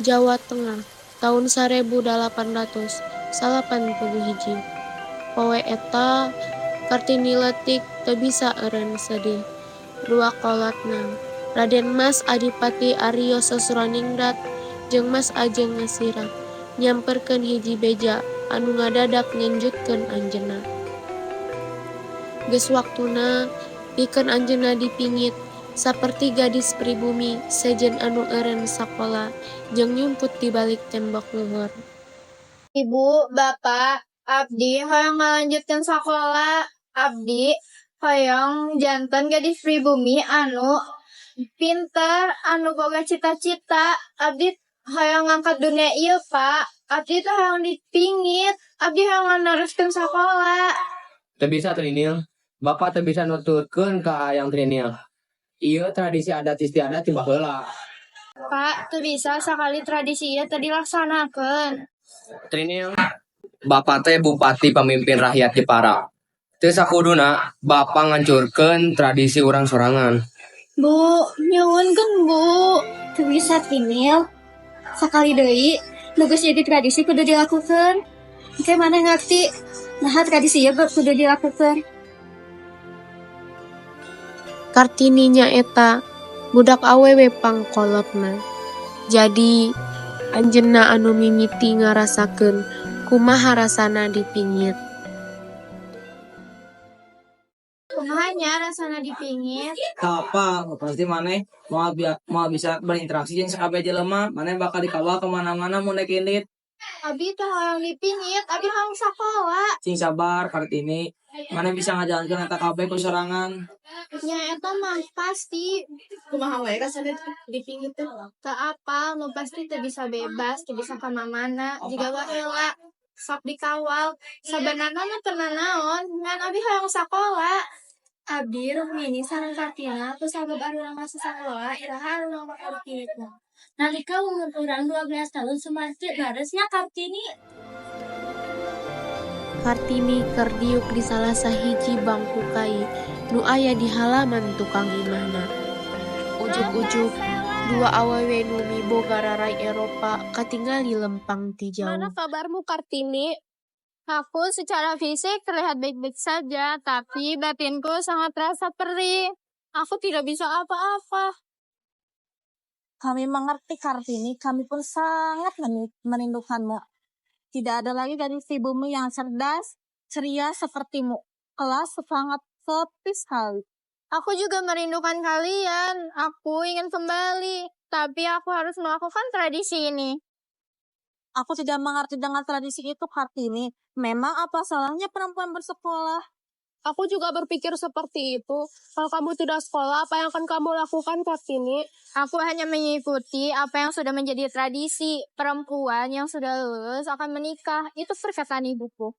Jawa Tengah, taun 1891. Poe eta, Kartini leutik teu bisa eureun sedih. Dua kolotna, Raden Mas Adipati Ario Sosroningrat jeung Mas Ajeng Ngasirah, nyamperkeun hiji beja anu ngadadak ngenjutkeun anjeunna. Geus waktuna pikeun anjeunna dipingit saperti gadis pribumi sejen anu eureun sakola jeung nyumput di balik tembok luhur. Ibu, Bapa, abdi hoyong ngalanjutkeun sakola. Abdi hoyong janten gadis pribumi anu pinter, anu boga cita-cita. Abdi hoyong ngangkat dunia ieu, Pak. Abdi teu hoyong dipingit. Abdi hoyong nganeruskeun sakola. Teu bisa, Trinil. Bapak teu bisa nuturkeun ka hayang Trinil. Ieu tradisi adat istiadat ti baheula. Pak, teu bisa sakali tradisi ieu teu dilaksanakeun. Trinil, Bapak teh bupati pamimpin rakyat Jepara. Teu sakuduna Bapak ngancurkeun tradisi urang sorangan. Bu, nyuhunkeun, Bu. Teu bisa, Trinil. Sakali deui, nu geus jadi tradisi kudu dilakukeun. Engke maneh ngarti naha tradisi ieu kudu dilakukeun. Kartini nyaeta budak awewe pangkolotna. Jadi, anjeunna anu mimiti ngarasakeun kumaha rasana dipingit. Kumaha nya rasana dipingit? Teu apal, pasti maneh moal bisa berinteraksi jeung sakabeh jelema, maneh bakal dikawal ka mana-mana mun rek indit. Abi teu hoyong dipingit, abi hoyong sakola. Sing sabar, Kartini, maneh bisa ngajalankeun eta kabeh ku sorangan. Nya eta mah pasti. Kumaha wae rasana dipingit teh? Teu apal, nu pasti teu bisa bebas, teu bisa ka mana-mana, jiga baheula sok dikawal. Sabenarna mah teu nanaon, ngan abi hoyong sakola. Abdi Rukmini sareng Kartina kusabab arurang masuk sakola iraha arurang bakal dipingitna. Nalika umur urang 12 tahun Sumarti leres nya, Kartini? Kartini keur diuk di salah sahiji bangku kai nu aya di halaman tukang imahna. Ujug-ujug, dua awewe nu miboga rarai Eropa katingali lempang ti Mana jauh. kabarmu, Kartini? Aku secara fisik terlihat baik-baik saja, tapi batinku sangat terasa perih. Aku tidak bisa apa-apa. Kami mengerti, Kartini, kami pun sangat merindukanmu. Tidak ada lagi gadis pribumi yang cerdas, ceria sepertimu. Kelas sangat sepi sekali. Aku juga merindukan kalian. Aku ingin kembali, tapi aku harus melakukan tradisi ini. Aku tidak mengerti dengan tradisi itu, Kartini. Memang apa salahnya perempuan bersekolah? Aku juga berpikir seperti itu. Kalau kamu tidak sekolah, apa yang akan kamu lakukan, Kartini? Aku hanya mengikuti apa yang sudah menjadi tradisi. Perempuan yang sudah lulus akan menikah. Itu perkataan ibuku.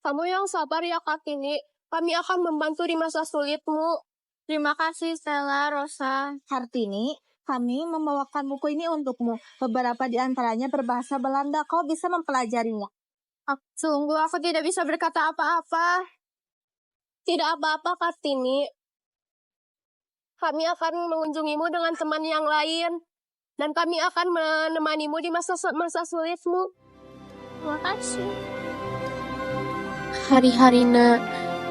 Kamu yang sabar ya, Kartini. Kami akan membantu di masa sulitmu. Terima kasih, Stella, Rosa. Kartini, kami membawakan buku ini untukmu. Beberapa di antaranya berbahasa Belanda. Kau bisa mempelajarinya. Sungguh aku tidak bisa berkata apa-apa. Tidak apa-apa, Kartini. Kami akan mengunjungimu dengan teman yang lain. Dan kami akan menemanimu di masa sulitmu. Terima kasih. Hari-harina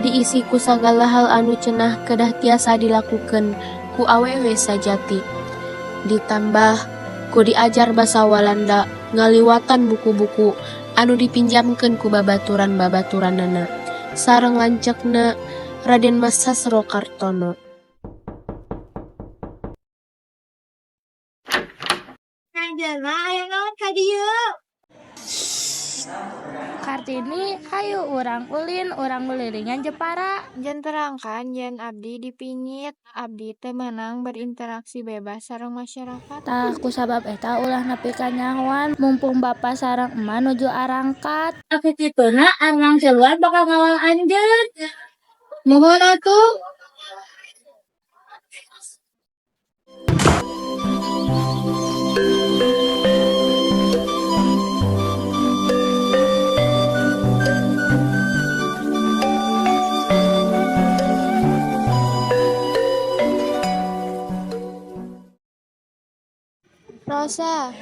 diisi ku sagala hal anu cenah kedah tiasa dilakukeun ku awewe sajati. Ditambah ku diajar basa Walanda ngaliwatan buku-buku anu dipinjamkeun ku babaturan-babaturanana sareng lanceukna, Raden Mas Sasro Kartono. Anjeunna aya naon ka dieu? Kartini, hayu urang ulin, urang ngulilingan Jepara. Jen terangkan yen abdi dipingit, abdi teu meunang berinteraksi bebas sareng masyarakat. Tah, kusabab eta ulah nepi ka nyahoan, mumpung bapa sareng emak nuju arangkat. Aku kituna arurang tiluan bakal ngawal anjeun. Muhun atuh. Rosa,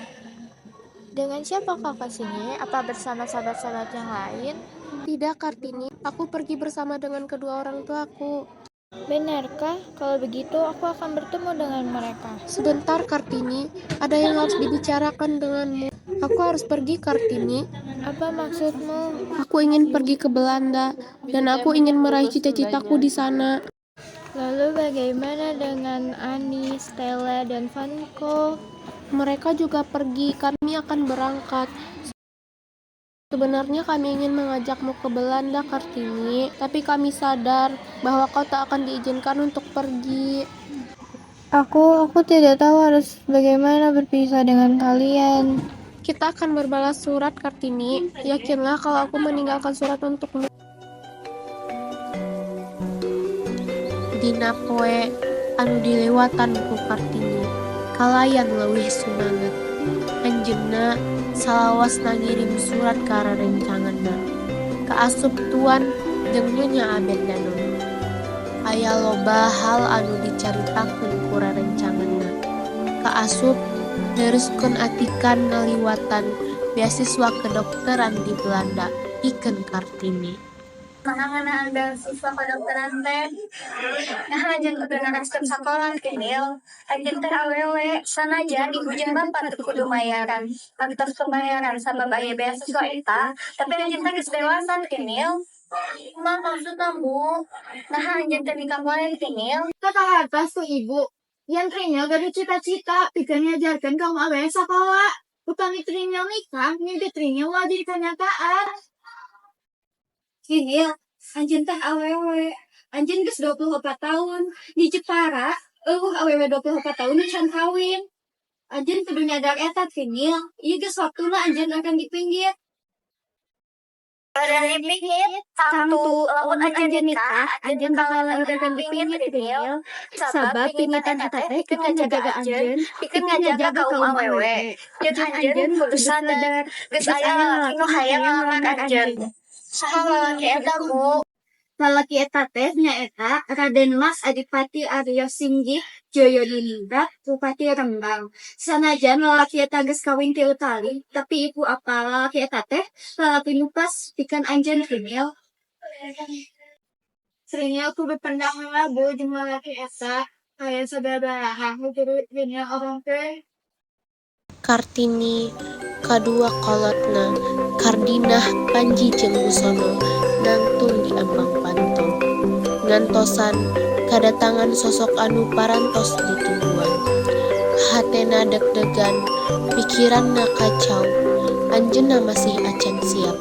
Dengan siapa kau ke sini? Apa bersama sahabat-sahabat yang lain? Tidak, Kartini. Aku pergi bersama dengan kedua orang tuaku. Benarkah? Kalau begitu, aku akan bertemu dengan mereka. Sebentar, Kartini. Ada yang harus dibicarakan denganmu. Aku harus pergi, Kartini. Apa maksudmu? Aku ingin pergi ke Belanda dan aku ingin meraih cita-citaku di sana. Lalu bagaimana dengan Ani, Stella, dan Vanko? Mereka juga pergi. Kami akan berangkat. Sebenarnya kami ingin mengajakmu ke Belanda, Kartini, tapi kami sadar bahwa kau tak akan diizinkan untuk pergi. Aku tidak tahu harus bagaimana berpisah dengan kalian. Kita akan berbalas surat, Kartini. Yakinlah kalau aku meninggalkan surat untukmu. Dina poe anu dilewatan ku Kartini kalayan leuwih sumanget. Anjeunna salawasna ngirim surat ka rerencanganna. Kaasup Tuan jeung Nyonya Abendanon. Aya loba hal anu dicaritakeun ku rerencanganna. Kaasup neruskeun atikan ngaliwatan beasiswa kedokteran di Belanda pikeun Kartini. Kumaha ngeunaan beasiswa kedokteran teh? Naha anjeun kudu neraskeun sakola, Tinil? Anjeun teh awewe, sanajan ibu jeung bapa teu kudu mayaran. Kantos pembayaran sabab aya beasiswa eta, tapi anjeun teh geus dewasa, Tinil. Kumaha maksudna, Bu? Naha anjeun teh nikah wae, Tinil? Kata hartos ku ibu. Yen Trinil gaduh cita-cita pikeun ngajarkeun kaum awewe sakola. Upami Trinil nikah, mimpi Trinil moal jadi kenyataan. Tinil, anjeun teh awewe. Anjeun geus 24 tahun. Di Jepara, euweuh awewe 24 tahun nu can kawin. Anjeun kudu nyadar eta, Tinil. Ieu geus waktuna anjeun akan dipinggit. Dari pingit, tangtu, lamun anjeun nikah, anjeun bakal leuwih dipinggit, Tinil. Sabab pingitan eta teh pikeun ngajaga anjeun, pikeun ngajaga kaum awewe. Jeung anjeun kudu sadar, geus aya lalaki nu hayang ngalamar anjeun. Saha lalaki eta, Bu? Lalaki eta teh nyaeta Raden Mas Adipati Aryo Singgih Joyodiningrat, Bupati Rembang. Sanajan lalaki eta geus kawin tilu kali, tapi ibu apal lalaki eta teh lalaki nu pas pikeun anjeun, Trinil. Trinil kudu pendak heula, Bu, jeung lalaki eta. Aya sababaraha nu kudu Trinil omongkeun. Kartini kadua kolotna, Kardinah, Panji jeung Busono nangtung di ambang panto. Ngantosan kadatangan sosok anu parantos ditungguan. Hatena deg-degan, pikiranna kacau, anjeunna masih acan siap.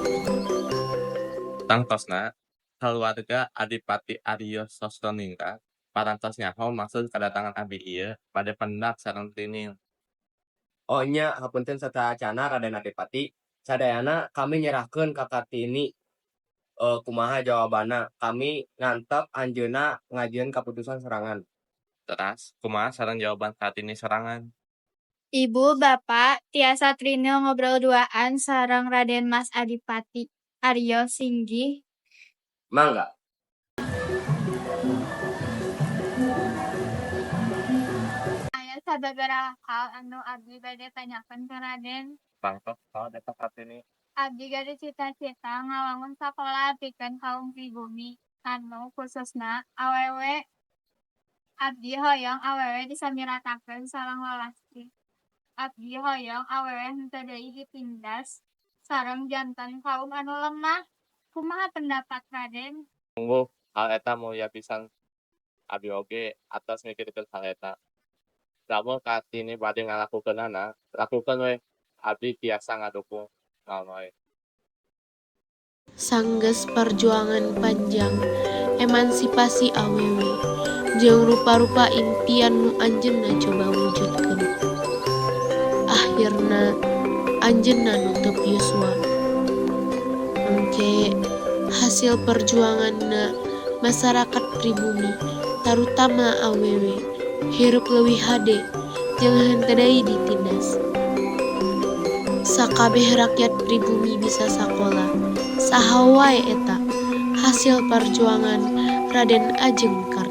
Tangtosna, kaluarga Adipati Aryo Sosroningrat parantos nyaho maksud kadatangan abdi ieu bade pendak sareng Trinil. Oh nya, hapunten sateuacana Raden Adipati. Sadayana kami nyerahkeun ka Kartini kumaha jawabanna. Kami ngantep anjeunna ngajieun kaputusan sorangan. Teras, kumaha sareng jawaban Kartini sorangan? Ibu, Bapak, tiasa Trinil ngobrol duaan sareng Raden Mas Adipati Aryo Singgih? Mangga. Aya sababaraha hal anu abdi bade tanyakeun ka Raden. Tangtos naon eta, Kartini? Abdi gaduh cita-cita ngawangun sakola pikeun kaum pribumi, anu khususna awewe. Abdi hoyong awewe disamiratakeun sareng lalaki. Abdi hoyong awewe henteu deui ditindas sareng janten kaum anu lemah. Kumaha pendapat Raden? Sungguh, hal eta mulia pisan. Abdi oge atos mikirkeun hal eta. Lamun Kartini bade ngalakukeunana, lakukeun we. Abdi tiasa ngadukung naon wae. Sanggeus parjuangan panjang, emansipasi awewe, jeung rupa-rupa impian nu anjeunna coba wujudkeun. Akhirna anjeunna nutup yuswa. Engke hasil perjuanganna masyarakat pribumi tarutama awewe hirup leuwih hade jeung henteu deui ditindas. Sakabeh rakyat pribumi bisa sakola. Saha wae eta hasil perjuangan Raden Ajeng Kartini.